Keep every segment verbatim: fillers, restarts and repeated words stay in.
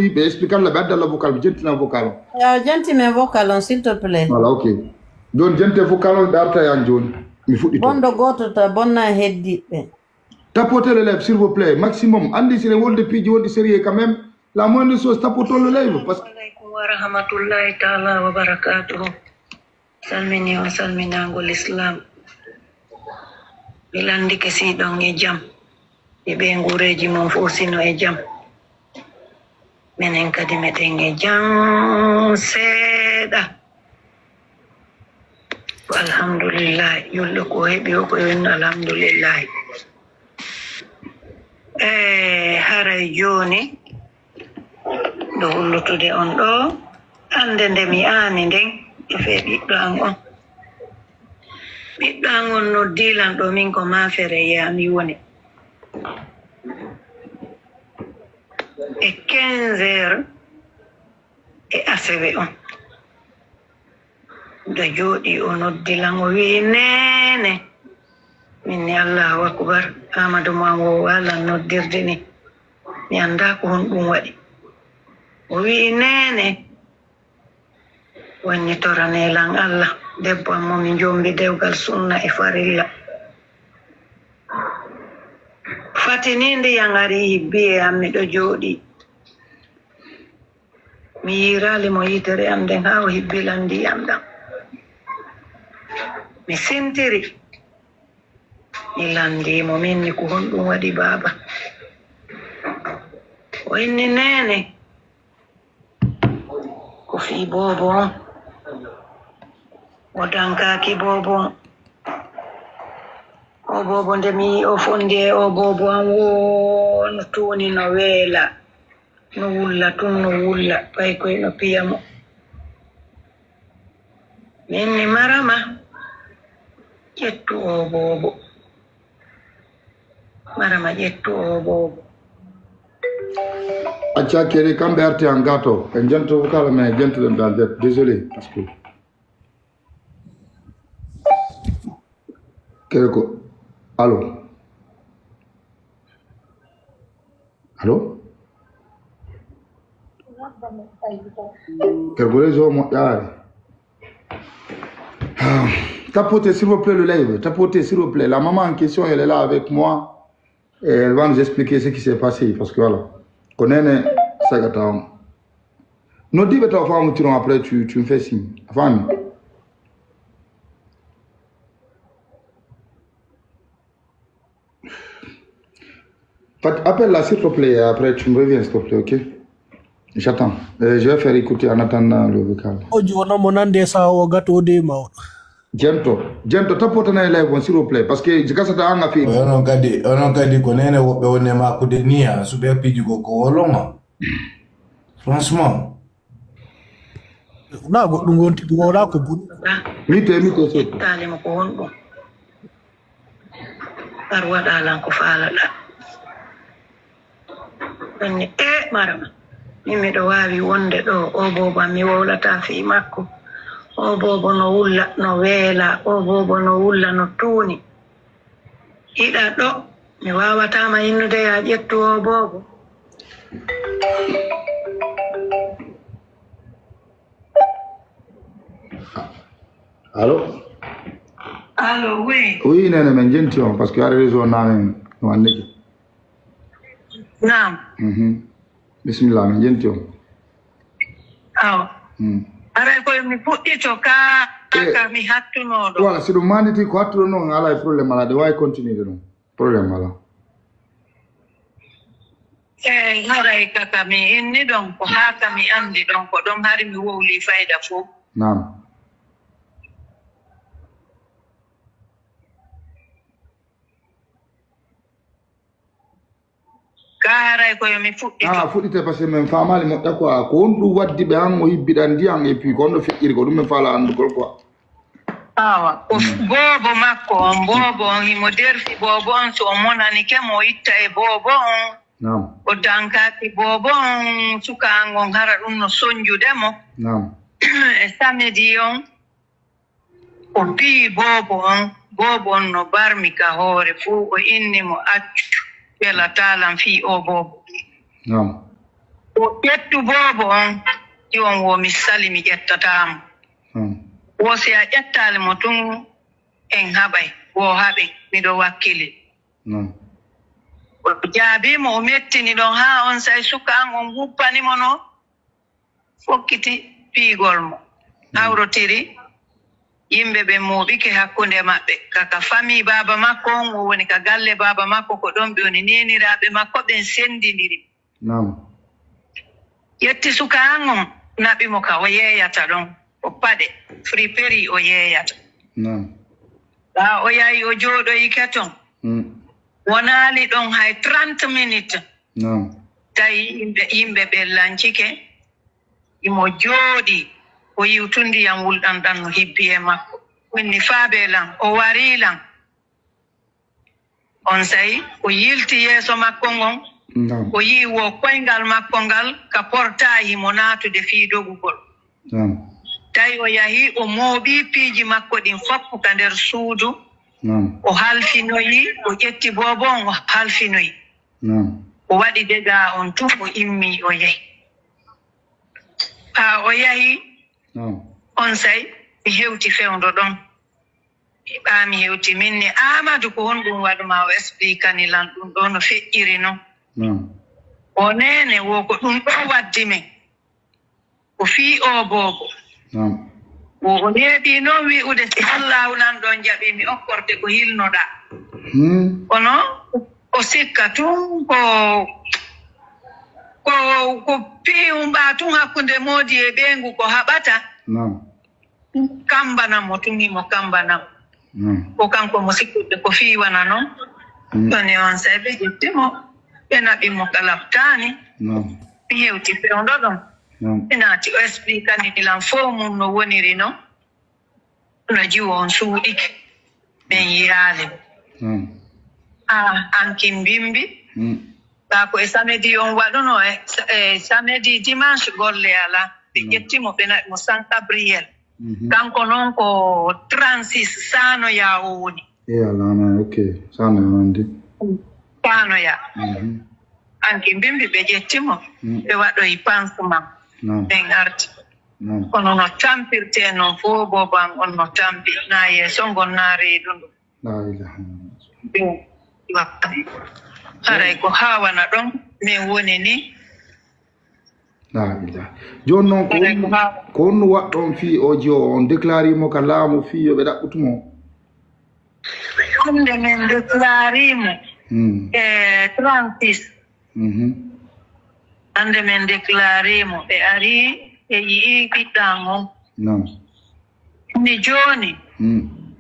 ɓe explique Allah, ɓe adda Allah vocal, ɓe jentina vocal on. Yo jenti men vocal on, s'il te plaît. Voilà, ok. Joni jente vocal on, ɓe arta yan joni. Mi fuɗɗito. Bonɗo goto ta bonna heddiɓe. Tapoter le live, s'il vous plaît, maximum. Andi sine wolde piiji wonɗi sérieux quand même. La moindre chose, tapotons le live. Parce que Alaikum wa rahmatullahi ta'ala wa barakatuhu. Salmini on salminango l'islam. Mi landike si ɗon e jam. E ɓe ngureji mon fof sino e jam. Menen kadi meɗen e jam seeɗa. Ko alhamdulillahi, julɗo ko heɓi o ko yo inno alhamdulillahi. E haray jooni ɗo hullutude on ɗo, hannde nde mi aani nden e fee ɓiɗɗo an on. Ɓiɗɗo an on noddii lan ɗo min ko Maafere yaa mi woni. E quinze heures e asewe on. Ɗo jooɗii o noddi lan o wi'i, "Neene!" Min ni, "Allahu akbar, Aamadu mo an wowaa lan noddirde ni. Mi anndaa ko honɗum waɗi." O wi'i, "Neene!" Wannitoranee lan Allah, debbo am mo mi njombi dewgal sunna e farilla. Fati ni ndiyan ari hibbi e am, miɗo jooɗii. Mi yiiraali mo yitere am nden haa o hibbi lan ndiyam ɗam. Mi sintiri. Mi landii mo, min ni, "Ko honɗum waɗi baaba?" O inni, "Neene, ko fii boobo on. O dankaaki boobo on. O boobo nde mi yi'i o fondi e o boobo an woo no tuuni no weela. No wulla tun, no wulla, ɓay koy no piya mo." Min ni, "Marama, ƴettu o boobo. Marama, ƴettu o boobo." Acca kere kamɓe arti an gato. En jento kala men jento ɗen dal det. Désolé, parce que kere ko, allo? Allo? Kere ko réseau moƴƴaari. Ah, tapotez s'il vous plaît le live. Tapotez s'il vous plaît. La maman en question, elle est là avec moi. Et elle va nous expliquer ce qui s'est passé. Parce que voilà. Ko neene sagata on. Noddiiɓe taw faamu tiron, après tu, tu me fais signe. A faami? Fat, appelle là, s'il te plaît, et après tu me reviens, s'il te plaît, ok? J'attends. Euh, je vais faire écouter en attendant le vocal. O jono mo nande sa o gato de mawɗo. Jento, jento, tapotana e live on, s'il vous plaît, parce que je gasata an a fi. Onon kadi, onon kadi ko neene woɓɓe wonde ma ko de niya, suɓe piiji ko ko woloma. Franchement. Na goɗɗum wonti ɗum wona ko bun. Mi te, mi te, c'est. Ittaali mo ko honɗum? Ar waɗa lan ko faalaɗa. Ɗon ni, e Marama, min miɗo waawi wonde ɗo, o boobo am mi wowlata fii makko. O boobo no wulla, no weela, o boobo no wulla, no tuuni. Hiɗa ɗo, mi waawataa ma innude yaa ƴettu o boobo. Allo? Allo, oui. Oui, nene, men jenti on, parce que hari réseau nane no anniki. Naam. Mhm. Bismillah, men jenti on. Awa. Hmm. Aray koye mi fuɗɗito ka, eh, ka mi hattunoo ɗo. Voilà, si ɗum maanditi ko hattuɗo noon, alaa e problème, alaa, ɗe waawi continuer ɗum. Problème alaa. Eey, haray ka, ka mi inni ɗon, ko haa ka mi anndi ɗon, ko ɗon hari mi wowlii fayda fof. Naam. Ka haray ko yo mi fuɗɗito. Ah, fuɗɗite, parce que min faamaali moƴƴa quoi. Ko honɗum waddi ɓe han o hibbiɗan ndiyan et puis ko honno feƴƴiri, ko ɗum min faala anndugol quoi. Awa, ko boobo makko on, boobo on himo derfi boobo on, so o monanike mo, o itta e boobo on. Naam. O dankaaki boobo on, suka an on hara ɗum no sonjude mo. Naam. E samedi on, o piyi boobo on, boobo on no barmi ka hoore fuu, o inni mo, "Accu, welataa lan fii oo boobo." Naam. O ƴettu boobo on, iwon wo mi sali mi ƴettataa mo. Wo si a ƴettaali mo tun en haɓay, wo haɓen, miɗo wakkili. O jaabii mo, o mettini ɗon haa on say suka an on wuppani mo no fokkiti piigol mo. Hawrotiri yimɓe ɓen mooɓike hakkunde maɓɓe, ka, ka famii baaba makko on, o woni ka galle baaba makko, ko ɗon ɓe woni, neeniraaɓe makko ɓen sendindiri. Ƴetti suka an on, naɓi mo ka o yeeyata ɗon, o paɗe, friperi o yeeyata. Ɓaa o yahi o jooɗoyike ton, wonaali ɗon hay trente minutes, tawi yimɓe, yimɓe ɓen lancike, imo jooɗii, o yi'u tun ndiyam wulɗam ɗam no hibbi e makko. Winni, "Faabee lan," o warii lan. Onsay o yilti yeeso makko ngon, o yi'i wo koyngal makko ngal ka portaayi mo naatude fii dogugol. Tawi o yahi, o mooɓii piiji makko ɗin fof ka nder suudu, o halfinoyi, o ƴetti boobo on, o halfinoyi. O waɗi degaa on tun, o immii, o yahi. Haa o yahi, onsay mi hewti fewndo ɗon. Ɓaa mi hewti, min ni, "Aamadu, ko honɗun waɗu maa?" O expliquani lan ɗun ɗoo no feƴƴiri non. O neene, wo ko ɗun ɗoo waddi men. Ko fii oo boobo. Wo o neeɓii non wi'ude, "Si Allaahu nan ɗon jaɓii mi okkorte ko hilnoɗaa." Kono o sikka tun ko, ko, ko piiwun ɓaa tun hakkunde moodi e ɓeyngu ko haɓata. Kammbana mo tun, himo kammbana mo. Ko kanko mo sikkude ko fii wana non. Ɗon e onsay ɓe ƴetti mo, ɓe naɓi mo ka laptaani. Mi hewti fewndo ɗon. Mi naati, o expliquani lan fow mun no woniri non. No jiwo on suuɗike. Men yi'aali mo. Ah, an kin mbimbi. Kaa ko e samedi on waɗuno, e, e samedi, dimanche golle alaa. Ɓe ƴetti mo, ɓe naɓi mo San Gabriel. Kanko non ko trente-six Sanoya o woni. E alaa, non, ok. Sanoya non de. Sanoya. An kin mbimbi ɓe ƴetti mo, ɓe waɗoyi pansement. Ɓen arti. Kono no tampirtee non fow, boobo an on no tampi, naa yeeso ngon, naa reedu ndun. Haray ko haa wana ɗon min woni ni. La ilaha. Jooni non, ko honɗun waɗɗon fii o jiwo on, déclaré mo ka laamu fii yo ɓe ɗaɓɓutu mo? Hannde min déclaré mo e trente-six. Hannde min déclaré mo, ɓe ari, ɓe yi'i ɓiɗɗo an on. Ni jooni,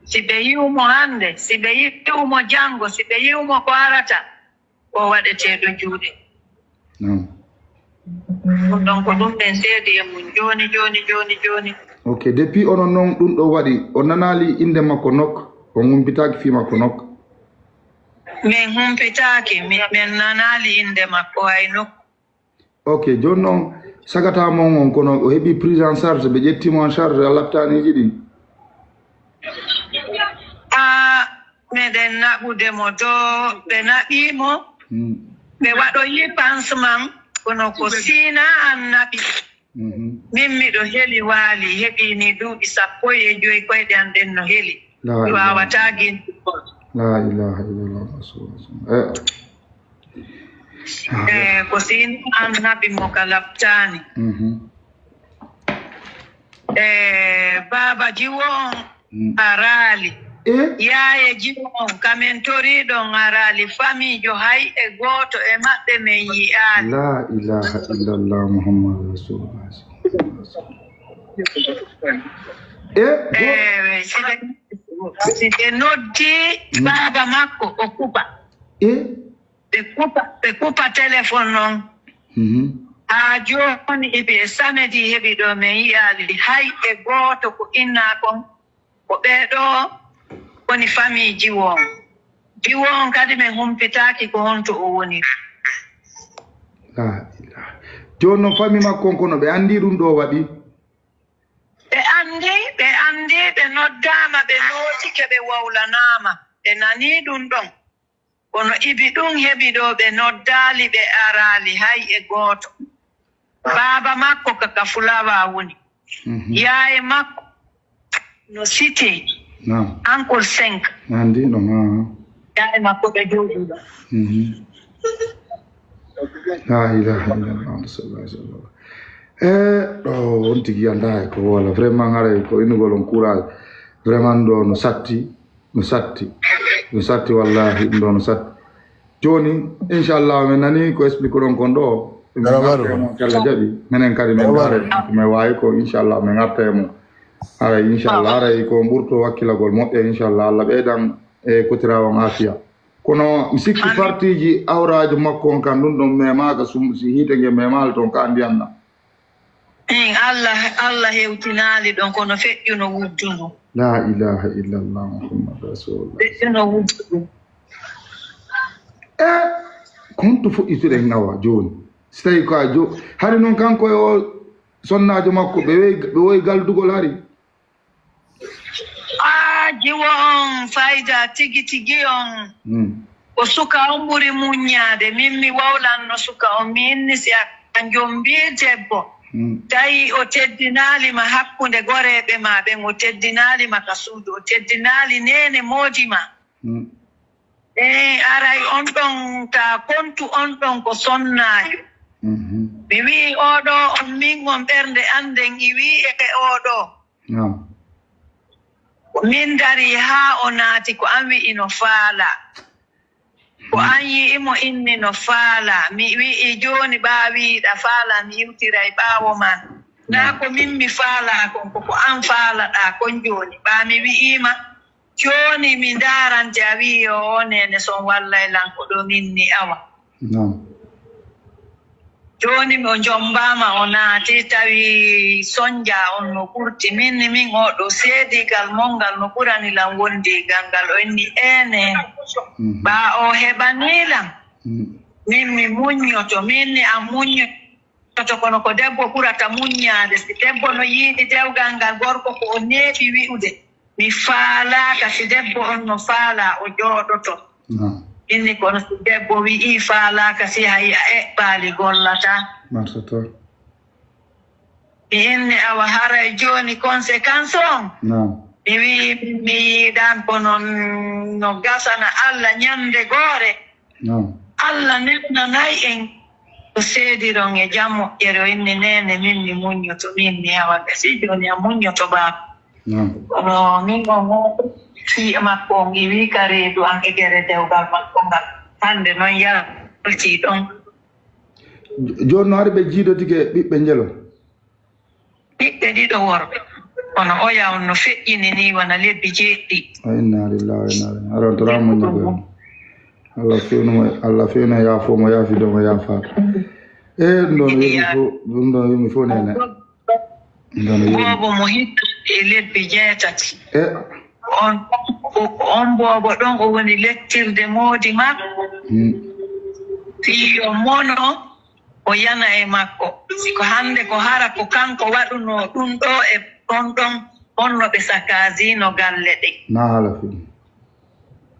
si ɓe yi'u mo hannde, si ɓe yi'u mo janngo, si ɓe yi'u mo ko arata, ko waɗeteeɗo juuɗe. Ɗum ɗon ko ɗum ɓen seedi e mum jooni, jooni, jooni, jooni. Ok, depuis onon non ɗum ɗo waɗi, on nanaali innde makko nok, on humpitaaki fii makko nok? Min humpitaaki, mi-, min nanaali innde makko hay nok. Ok, jooni non, sagata mon on, kono o heɓi prise en charge, ɓe ƴetti mo en charge, a laptaaniiji ɗin? Ah, meɗen naɓude mo to, ɓe naɓi mo, ɓe waɗoyi pansement, kono ko Sina an naɓi. Min miɗo heli waali, heɓi ni duuɓi sappo e joy, koyɗe an ɗen no heli. Mi waawataa gintugol. La ilaha illallah, rasulullah. Eh. Eh, ko Sina an naɓi mo ka laptaani. Eh, baaba jiwo on araali. Eh? Yaaye jiwo on, ka min toriiɗon araali. Famiijo hay e gooto e maɓɓe min yi'aali. La ilaha illallah Muhammadu Rasulullah. Eh, go- Eh, si ɓe, si ɓe noddi baaba makko, o kupa. Eh? Ɓe kupa, ɓe kupa telefon non. Haa jooni iɓe e samedi heɓi ɗo, min yi'aali hay e gooto ko innaa kon. Ko ɓee ɗoo woni famii jiwo on. Jiwo on kadi min humpitaaki ko honto o woni. La ilaha. Jooni non famii makko on, kono ɓe anndi ɗum ɗo waɗi? Ɓe anndi, ɓe anndi, ɓe noddaama, ɓe nootike, ɓe wowlanaama. Ɓe nanii ɗum ɗon. Kono ibi ɗum heɓi ɗo, ɓe noddaali, ɓe araali hay e gooto. makko ka, ka Fulawa woni. Mhm. Yaaye makko no cité Naam. Ankol cinq. Nandi ɗon, ah. Yaaye makko ɓe jooɗii ɗon. Mhm. La ilaha illallah, sallallahu alaihi wasallam. Eh, ɗo on tigi anda e ko wala. Vraiment, haray ko innugol on courage. Vraiment, ɗo no satti, no satti, no satti, wallahi, ɗum ɗo no satti. Jooni, inchallah, min nani ko explique ɗon kon ɗo. Min Dara ngartay waɗu. Mo, si Allah jaɓi. Minen kadi min Dara waɗu. Ngartay, min waawi ko, inchallah, min ngartay mo. Haray, inchallah, haray ko ɓurto wakkilagol moƴƴa, inchallah, Allah ɓeydan e kotirawo on afiya. Kono mi sikki Amin. Partiji awraajo makko on kan, ɗum ɗon memaaka sum, si hiite nge memaali toon ka ndiyan na. Min Allah, Allah hewtinaali ɗon, kono feƴƴuno wujjuno. La ilaha illallah Muhammad Rasulullah. Feƴƴuno wujjuno. E konto fuɗɗituɗen ngawa jooni. Si tawi ko a jo-, hari noon kanko e o sonnaajo makko, ɓe woyi, ɓe woyi galdugol hari. Aa, jiwo on fayda tigi tigi on. Mm. Ko suka on ɓuri muññaade. Min mi wowlanno suka on. Mi inni si a jombii debbo. Mm. Tawi o teddinaali ma hakkunde goreeɓe ma ɓen, o teddinaali ma ka suudu, o teddinaali neene moodi ma. Mm. E aray on ɗon ta kontu on ɗon ko sonnaajo. Mhm. Mi wi'i oɗo on min on ɓernde an nden iwi e oɗo. Naam. Min dari haa o naati ko an wi'i no faala. Ko an yi'i mo inni no faala. Mi wi'i jooni ɓaa wi'iɗa faala mi iwtiray ɓaawo man. Naa ko min mi faala kon ko ko an faalaɗaa kon jooni. Ɓaa mi wi'ii ma jooni mi ndaarante a wi'i o o neene son wallay lan ko ɗo min ni awa. Naam. Jooni o jommbaama o naati tawi sonja on no ɓurti min ni min o ɗo seedigal mon ngal no ɓurani lan wondigal ngal o inni ene. Mhm. Ɓaa o heɓanii lan. Mhm. Min mi muññoto min ni a muññoto. Toto kono ko debbo ɓurata muññaade. Si debbo no yiɗi dewgal ngal gorko ko o neeɓi wi'ude mi faalaaka, si debbo on no faalaa o jooɗoto. Inni kono si debbo wi'ii faalaaka si hay a eɓɓaali gollata. Mi inni awa haray jooni conséquence on. Mi wi'i mi yiɗan kono no gasana Alla ñande goore. Alla newnanay en ko seediron e jam moƴƴere o inni neene min mi muññoto min mi hawa gasi jooni a muññoto baaba. Kono min on o fii makko on iwi ka reedu an e gere dewgal makko ngal hannde noon yaltii ɗon. Jooni no hari ɓe jiidotike ɓiɓɓe njelo. Ɓiɓɓe ɗiɗo worɓe kono oya on no feƴƴini ni wona lebbi jeeɗɗi. Inna lillahi wa inna ilayhi. Aɗa on tara muñña ko. Allah fewnu mo, Allah fewnu yaafo mo yaafi domo yaafa. E ɗum ɗon yimi fo ɗum ɗon yimi fo nene. Boobo mo hitta e lebbi jeetati. E on on boobo ɗon o woni lettirde moodi makko. Fiyo mono o yana e makko. Ko hannde ko hara ko kanko waɗunoo ɗum ɗoo e ɗon ɗon honno ɓe sakaasiino galle ɗen. Na haala fii.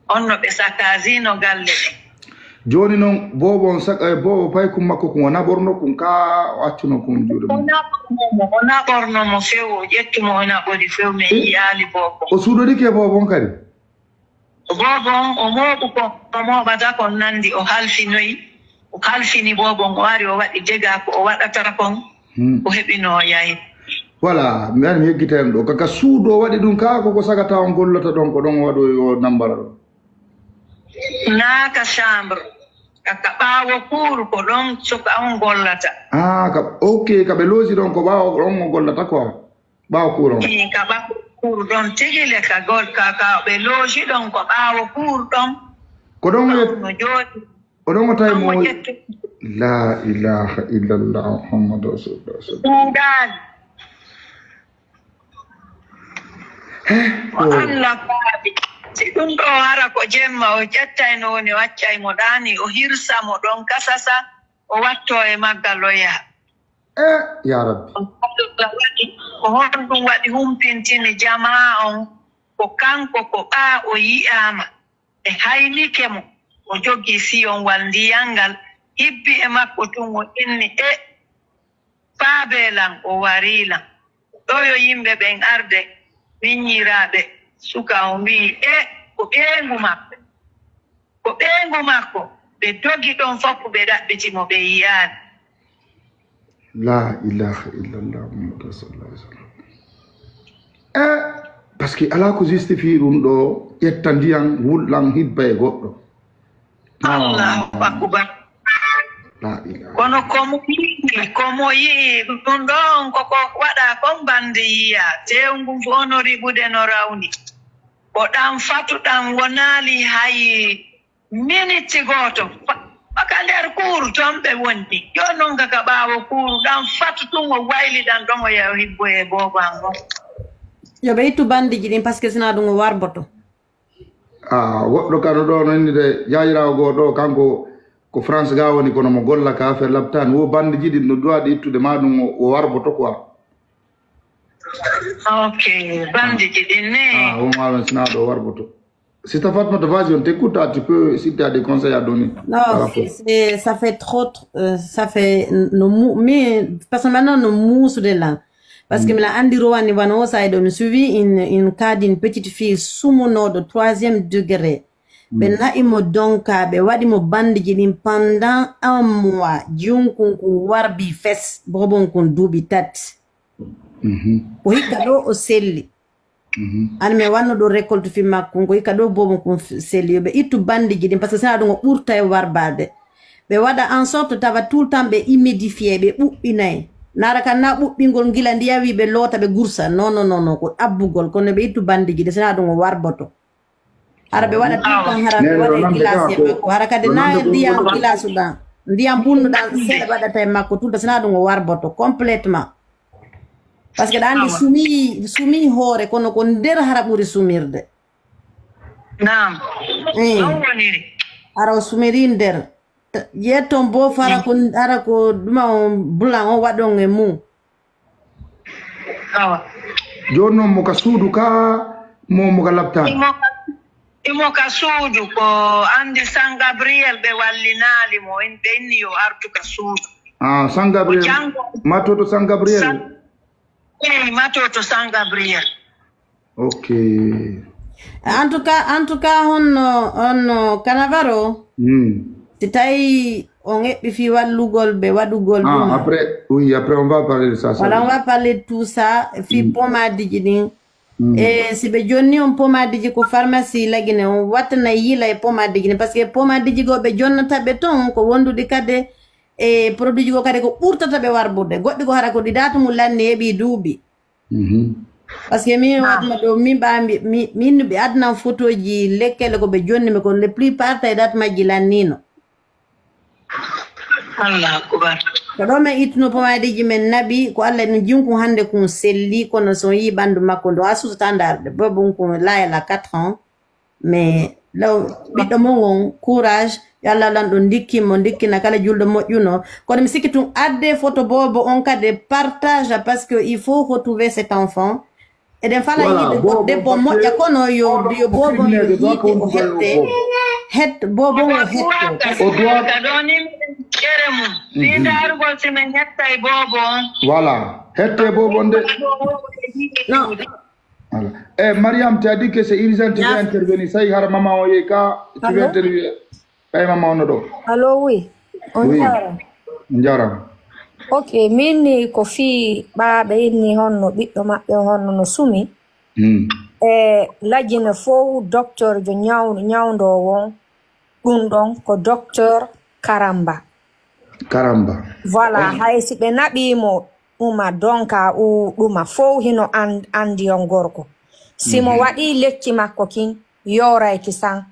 Honno ɓe sakaasiino galle ɗen. Jooni noon boobo on saka e boobo paykum makko kun o naɓorno kun kaa o accuno kun juuɗe mum. O naɓorno mo o naɓorno mo few o ƴettu mo o naɓori few mi yiyaali boobo. O suuɗorike e boobo on kadi. Boobo on o mooɓu ko o mooɓata kon nanndi o halfinoyi o halfini boobo on o ari o waɗi dega ko o waɗata kon o heɓino o yahi. Voilà mi ari mi yeggita en ɗo kaka suudu o waɗi ɗum kaa koko sagata on gollata ɗon ko ɗon o waɗoyi o nambara ɗo. Naa ka chambre kaka ɓaawo kuuru ko ɗon suka on gollata. Ah ka ok ka ɓe loosi ɗon ko ɓaawo ɗon o gollata quoi. Ɓaawo kuuran. Ii ka ɓaawo kuuru ɗon tigi le ka gol ka ka ɓe looji ɗon ko ɓaawo kuuru ɗon. Ko ɗon o yet- no jooɗi. O ɗon o tawi mo. La ilaha illallah Muhammadu Rasulullah. Ɗuuɗaali. Ko Allah faabi. Si ɗum ɗo hara ko jemma o ƴettayno woni o accay mo ɗaani o hirsa mo ɗon kasasa o watto e maggal o yaha. E ya rabbi. Ko honɗum waɗi humpintini jamaa on ko kanko ko ɓaa o yi'aama ɓe haynike mo o jogii siyonwal ndiyan ngal hibbi e makko tun o inni e Beelan o wariilan. Ɗo yo yimɓe ɓen arde, miññiraaɓe suka on wi'i, e ko ɓeyngu makko. Ko ɓeyngu makko. Ɓe dogi ɗon fof ɓe ɗaɓɓiti mo ɓe yiyaali. La ilaha illallah Muhammad sallallahu alaihi wasallam. Eh, parce que ala ko justifie ɗum ɗo, ƴetta ndiyan wulɗan hibba e goɗɗo. Allahu akbar. La ilaha. Kono komo yi'i komo yi'i ɗum ɗon koko waɗa kon bande yiya tewngu ngu ono riɓude no rawni. Ko ɗan fatu ɗan wonaali hay miniti gooto. Fa- Faka nder kuuru ton ɓe wondi. Yo non kaka ɓaawo kuuru ɗan fatu tun o wayli ɗan ɗon o yaha hibbo e booban on. Yo ɓe ittu bandiji ɗin parce que sina ɗum o warboto. Ah, goɗɗo kano ɗo no inni de jaajiraawo goo ɗo kanko ko France ga woni kono mo golla ka affaire laptan wo bande jiɗi no duwaɗi ittude ma ɗum o warboto quoi. Ok, bandiji ɗin ne. Ah, on wawan sina ɗo warboto. Sister Fatma Tavazi, on t'écoute, ah, tu peux, si tu as des conseils à donner. Non, c'est, ça fait trop, euh, ça fait no mu mais parce que maintenant no muusude lan. Parce que mila andi rowani wano o sayi ɗo mi suivi une, une cas d'une petite fille sumunoɗo troisième degré. Ɓe na'i mo donka ɓe waɗi mo bandiji ɗin pendant un mois. Jiwnkun kun warbi fes bobon kun duuɓi tati. O hikka ɗo o selli. An mi wanno ɗo récolte fi makko ngo hikka ɗo bobo kun selli yo ɓe ittu bandiji ɗin parce que sina ɗum o ɓurta e warbade. Ɓe waɗa en sorte tawa tout le temps ɓe humidifie ɓe ɓuɓɓinay. Nara kan na ɓuɓɓingol gila ndiyawi ɓe loota ɓe gursa non non non non ko abbugol kono ɓe ittu bandiji ɗin sina ɗum o warboto. Hara ɓe waɗa tout le temps hara ɓe waɗa glace e makko hara kadi na ndiyan glace ɗan ndiyan bunnuɗan seeɗa ɓe waɗata e makko tout le temps sina ɗum o warboto complètement. Parce que ɗa andi sumi sumi hoore kono ko nder hara ɓuri sumirde. Naam. Eh. Non woniri. Hara o sumiri nder. Ƴetton bo fara ko hara ko ɗuma on blanc on waɗon e mum. Awa. Jooni noon mo ka suudu ka mo mo ka laptaani. Imo ka suudu ko andi San Gabriel ɓe wallinaali mo ɓe inni yo artu ka suudu. Ah, San Gabriel. Matoto San Gabriel. Eyi, matoto San Gabriel. Ok. En tout cas, en tout cas, honno honno Kanavaro. Hmm. Si tawi on eɓɓi fi wallugol ɓe waɗugol Ah, après, oui, après on va parler de ça. Voilà, on va parler de tout ça. Fi pomadiji ɗin. E si ɓe jonni on pomadiji ko pharmacie lagine on wattana yila e pomadiji ɗin parce que pomadiji goo ɓe jonnata ɓe ton ko wonduɗi kadi e produit ji goo kadi ko ɓurtata ɓe warbude goɗɗi ko hara ko ɗi datu mum lanni heɓi duuɓi. Parce que min watma ɗo min ɓa min ɓe adnan photo ji lekkele ko ɓe jonni mi ko le plus part tawi datu majji lannino. Allahu akbar. Ko ɗo men ittuno pomadiji men naɓi ko Allah no jinkun hande kun selli kono so yii ɓandu makko ndo a sutata ndarde bobun kun layla quatre ans. Mais law ɓiɗɗo mon on courage yo Allah lanɗo ndikkinmo ndikkina kala julɗo moƴƴuno. Kono mi sikki tun adde photo bobo on kadi partage parce que il faut retrouver cet enfant. Eɗen fala yiide goɗɗo debbo moƴƴa kono yo yo boobon yo yiide o hette. Het boobon o hetto. O doit Ka ɗo ni miɗen cere mum. Fii ndaarugol si min hettay boobo on. Voilà. Hette boobon de. Non. Voilà. Eh, Mariam, tu as dit que c'est urgent, tu veux intervenir. Ça y est, hara maman, on y est, quand tu veux intervenir. Ɓay maman, on est. Allo, oui. On Oui. Jaara. Jaram. Ok, min ni ko fii ɓaaɓe inni honno ɓiɗɗo maɓɓe honno no sumi. Hmm. E lajina fof docteur jo ñaw ñawndoowo on ɗum ɗon ko docteur Karamba. Karamba. Voilà, hay si ɓe naɓii mo uma donka u ɗuma fof hino an- anndi on gorko. Si mo waɗii lekki makko kin yoorayki san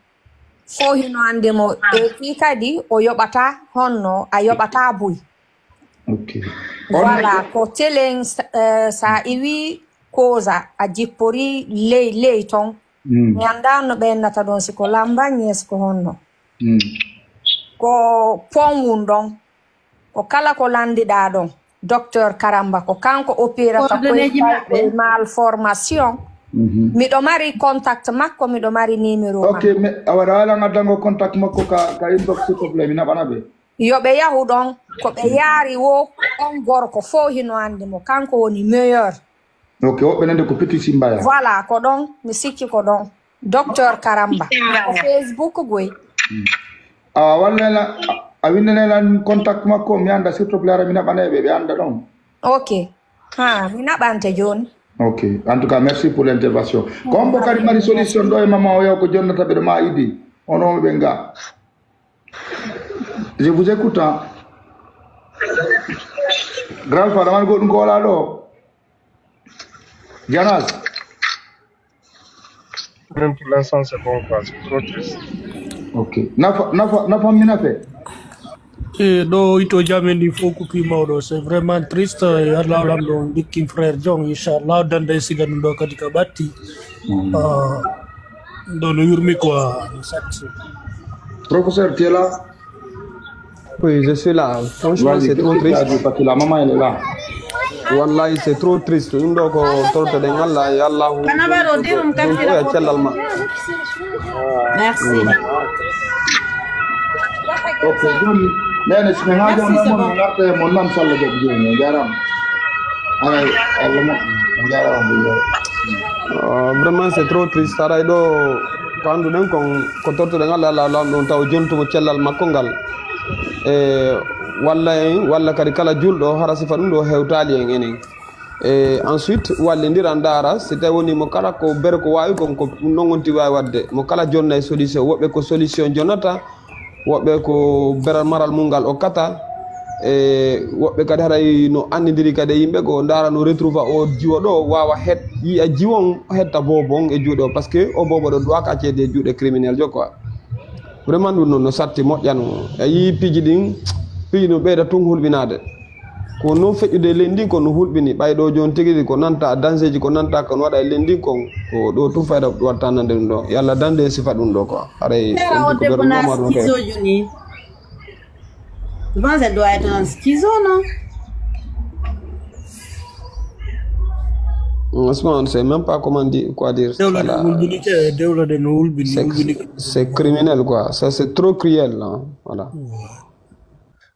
fof hino anndi mo e fii kadi o yoɓata honno a yoɓata buy. Ok. Voilà, ko telen eh, sa iwi koza a jippori ley ley ton. Mm. Mi anndaa no ɓeynnata ɗon si ko lambañe si ko honno. Mm. Ko pon wun ɗon. Ko kala ko lanndiɗaa ɗon. Docteur Karamba ko kanko opérata Coordonnéeji maɓɓe. Koye malformation. Mhm. Miɗo mari contact makko, miɗo mari numéro Ok, makko. mais a waɗa ala ngaddango contact makko ka ka inbox s'il te plaît, mi naɓana ɓe. Yo ɓe yahu ɗon, ko ɓe yaari wo, on gorko fof hino anndi mo, kanko woni meilleur. Ok, woɓɓe nande ko Petit Simbaya. Voilà, ko ɗon, mi sikki ko ɗon. Docteur Karamba. Ko Facebook goy. A walla la, a winndana lan contact makko, mi annda, surtout pulaar mi naɓanay ɓe, ɓe annda ɗon. Ok. Ha, mi naɓante jooni. Ok. En tout cas, merci pour l'intervention. Ko on bo kadi mari solution ɗo e mama o yaw ko jonnata ɓe ɗo ma idi. Ono ɓe nga. Je vous écoute, hein. Grand frère, man goɗɗum ko wala ɗo. Janas. Même pour l'instant, c'est bon, quoi. C'est trop triste. Ok. Nafa, nafa, nafa mi nafe. E ɗo ito jamen ɗin fof ko pi mawɗo, c'est vraiment triste. Yo Allah lamɗo on ɗikkin frère John, inchallah dande siga ɗum ɗo kadi ka ɓatti. Ah, ɗo no yurmi quoi, no satti. Professeur, tu es là? Oui, je suis là. Franchement, Vas-y, c'est qu'est-ce trop que tu as triste. Dit? Parce que la maman, elle est là. Wallahi, c'est trop triste. Ɗum ɗo ko tortoɗen Allah, yo Allah hu Kana baro dirum ɗum fof e kankira. Cellal ma. Merci. Ok, joni nene si mi haajama mon mi garta e mon nan salla jaɓi joni, on jarama. Aray, Allah mo on jarama. Euh, vraiment, c'est trop triste. Haray ɗo ko annduɗen kon ko tortoɗen Allah, Allah lamɗo on taw jontumo cellal makko ngal. E walla en walla kadi kala julɗo hara sifa ɗum ɗo hewtali en enen. E ensuite wallindiran ndaara si tawi woni mo kala ko bere ko wawi kon ko ɗum ɗon wonti wawi wadde mo kala jonna e solution, woɓɓe ko solution jonnata, woɓɓe ko beral maral mum ngal okkata. E woɓɓe kadi haray no anndidiri kadi e yimɓe ko ndaara no retrouva o jiwo ɗo wawa het yiya jiwo on hetta boobo on e juuɗe o, parce que o boobo ɗo duwaka ceede e juuɗe criminel jo quoi. Vraiment ɗum noon no satti moƴƴano. A yii piiji ɗin, piiji no ɓeyda tun hulɓinaade. Ko noon feƴƴude e leydi ndin ko no hulɓini ɓay ɗo jooni tigi ko nanta danseeji ko nanta ko no waɗa e leydi ndin kon ko ɗo tun fayda watta nande ɗum ɗo. Yalla dande e sifa ɗum ɗo quoi. Haray Tera on o tigi ko debbo ɓerɗum na Omar no kay. Schizo joni. Je pense elle doit être en schizo, non? Franchement, on sait même pas comment dire, quoi dire. Dewla ɗe Voilà. Wulbini ke, dewla ɗe no Wulbini, C'est Wulbini. C'est criminel quoi. Ça c'est trop cruel, hein. Voilà.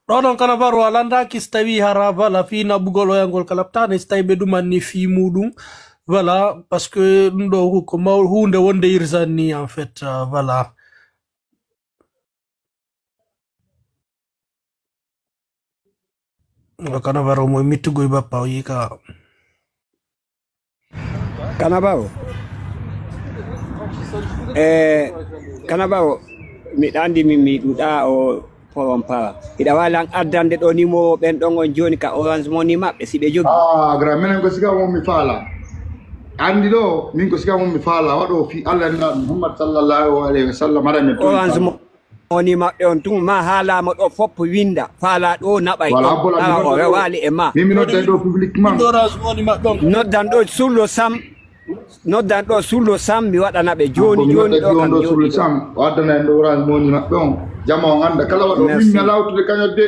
Ɗo ɗon kana baro a landa ki si tawi hara voilà fii naɓugol oyangol kala tane si tawi ɓe ɗumanni fii muɗum. Voilà, parce que ɗum ɗo hu- ko maw hunde wonde irsan ni en fait, euh, voilà. Ɗo kana baro mo mittugo e bappa o yika. Kana bawo? E kana bawo? Miɗa andi min mi ɗuɗa o powon pawa. Hiɗa wawi lan addande ɗo nimo ɓen ɗon on joni ka orange moni maɓɓe si ɓe jogi. Ah, gra minen ko siga mon mi faala. Andi ɗo min ko siga mon mi faala waɗo fi Allah na Muhammad sallallahu alaihi wasallam ara min. Orange mo oni maɓɓe on tun ma haalama ɗo foppo winda faala ɗo naɓay. Wala abbola mi. Awa o nodda ɗo. Wewali e ma. Min mi nodda ɗo publiquement. Orange moni maɓɓe on. Noddan ɗo sullo sam. Noddan ɗo sullo sam mi waɗana ɓe joni joni ɗo kam mi sullo sam o addana en ɗo orange moni maɓɓe on. Jama on anda kala waɗo min mi ala hawtude kañodde.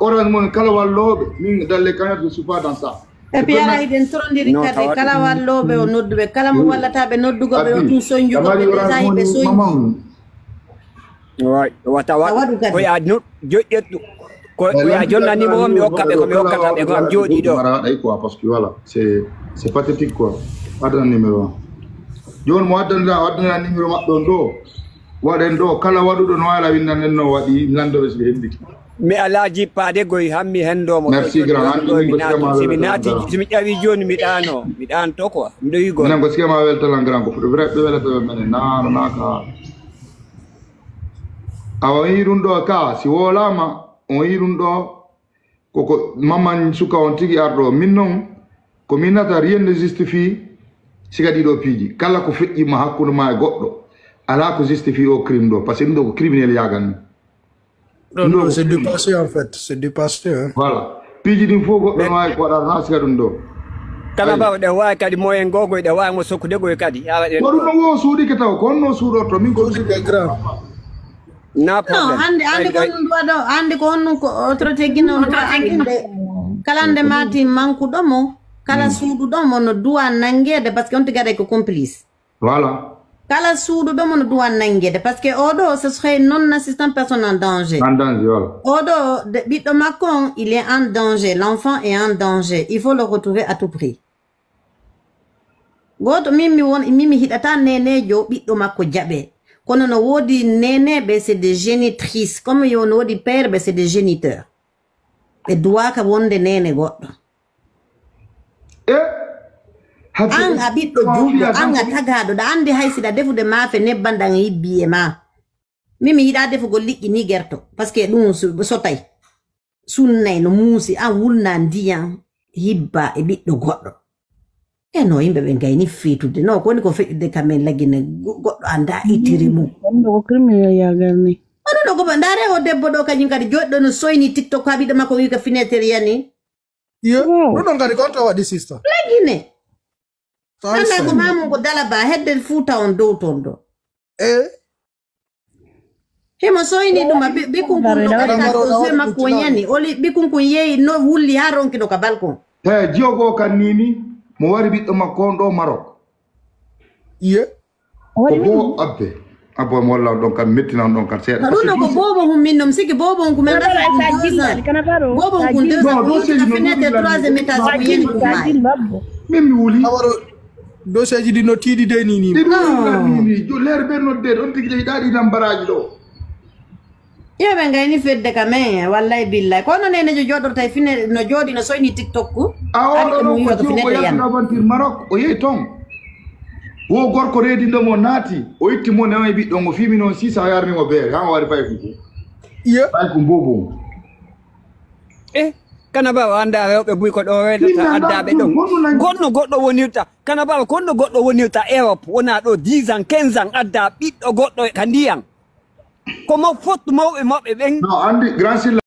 Orange moni kala walloɓe min dalle kañodde sufa dans ça. E puis ara hiɗen torondiri kadi kala walloɓe o nodduɓe kala mo wallataɓe noddugoɓe o tun sonjugoɓe déjà hiɓe sonji. Wata waɗu kadi. Ko ya joƴƴettu. Ko ya jonnanimo on mi hokkaɓe ko mi hokkata ɓe ko am jooɗi ɗo. Ara waɗay quoi parce que voilà c'est c'est pathétique quoi. Adana numéro on. Joni mo addana addana numéro maɓɓe on ɗo. Waɗen ɗo kala waɗuɗo no ala winnanen no waɗi landoɓe siɓe hebbiti. Mi ala jippaade goy hammi hendomo. Merci grand. An ɗum ko skema welata. Simi naati simi ƴawi joni mi ɗaano mi ɗaanto quoi. Mi ɗowi gol. Minen ko skema welata lan grand ko fuɗo vrai ɓe welata ɓe menen naano naka. Awa on yi ɗum ɗo ka si wolama on yi ɗum ɗo koko maman suka on tigi arɗo min noon ko min nata rien ne justifie siga ɗiɗo piiji kala ko feƴƴima hakkunde ma e goɗɗo ala ko justifie o crime ɗo parce que ɗum ɗo ko criminel yagal ni. Non, non, c'est du passé en fait, c'est du passé. Hein. Voilà. Piiji ɗin fof goɗɗo no wawi ko waɗata na siga ɗum ɗo. Kala bawa ɗe wawi kadi moyen gogo ɗe wawi mo sokkude goy kadi. Awa ɗen. Ko ɗum no wo suuɗike taw ko honno suuɗorto min ko suuɗike grand. Na problème. Hande hande ko honɗum ɗo ɗo hande ko honɗum ko autorité guinéen ɗo hande kalande mati mankuɗo mo kala suuɗuɗo mo no duwa nangede parce que on tigi aɗa ko complice. Voilà. Kala suuɗuɗo mo no duwan nanngeede, parce que oɗo, ce serait non-assistant personne en danger. En danger, voilà. Oɗo, de, ɓiɗɗo makko on, il est en danger. L'enfant est en danger. Il faut le retrouver à tout prix. Gooto, min mi won, min mi hiɗata neneejo ɓiɗɗo makko jaɓe. Kono no woodi neneeɓe, c'est des génitrices. Comme yo no woodi père ɓe, c'est des géniteurs. Ɓe duwaaka wonde nene goɗɗo. E? An a ɓiɗɗo julɗo, an a tagaaɗo, ɗa anndi hay siɗa defude maafe nebban ɗan e yibbi e ma. Min mi yiɗa defugol liƴƴi ni gerto, parce que ɗum so-, sotay. Sunnay no muusi, an wulna ndiyan hibba e ɓiɗɗo goɗɗo. E no yimɓe ɓe ngayni feetude. No, ko woni ko feƴƴude kam en lagine go-, goɗɗo annda itiri mum. Wonde ko criminel yagal ni. Onon ɗo ko ɓe ndaare o debbo ɗo kañum kadi joɗɗo no soyni TikTok ha ɓiɗɗo makko wi ko finetere yani. Ye, Wow. Ɗum ɗon kadi ko on to waɗi sista. Lagine. Tawi Anda ko sen. Mamum ko dalaba hedde fuuta on dow ton ɗo. E? Himo soyni ɗum a bi-, bikun kun no Dare, dare. Kadi ko soy makko woni yani. Oli bikun kun yehi no wulli ha ronki ɗo ka balkon. He, jiyo goo kan ni ni, mo wari ɓiɗɗo makko on ɗo Marok. Iye. Ko Waɗi bo woni. Abbe. Abbo mo walla on ɗon kan, mettina on ɗon kan seeɗa. No ɗum ɗo ko boobo hum min nom siki boobo hum ko men Kana ɗo bara sa jilla, kana baro. Boobo sa hum kun jilla. Deux No, ans, dossier ko no fenêtre ɗum troisième étage ko yani ko sa may. Jilla, abbo. Min mi wuli. Awaro dossier ji ɗi no tiiɗi de ni ni. Ɗi ɗum Ah. Ni ni, jo leer ɓe nodde, ɗon tigi de ɗaɗi nan baraji ɗo. Yo ɓe ngayni fedde ka men, wallay billay. Kono nenejo joɗorta e fine, no joɗi no soyni TikTok ku. A o Ari ɗo ko mo ɗon wiwa ko ko jiwo ko finete yaltude yan. Aventure Maroc, o yehi ton. Wo gorko reedindo mo naati, o itti mo newa e ɓiɗɗo ngo fimi noon six cents o yarni mo beere, haa o wari fay kuku. Iye. Fay ko mbobo. E, kana ba o annda rewɓe buy ko ɗo reedata Min annda addaaɓe ɗum, ɗon. Honno nangi? Gonno goɗɗo wonirta, kana ba honno goɗɗo wonirta Europe, wona ɗo dix ans, quinze ans, adda ɓiɗɗo goɗɗo ka ndiyan. Ko mo fot mawɓe maɓɓe ɓen. No, anndi, Grand Silla.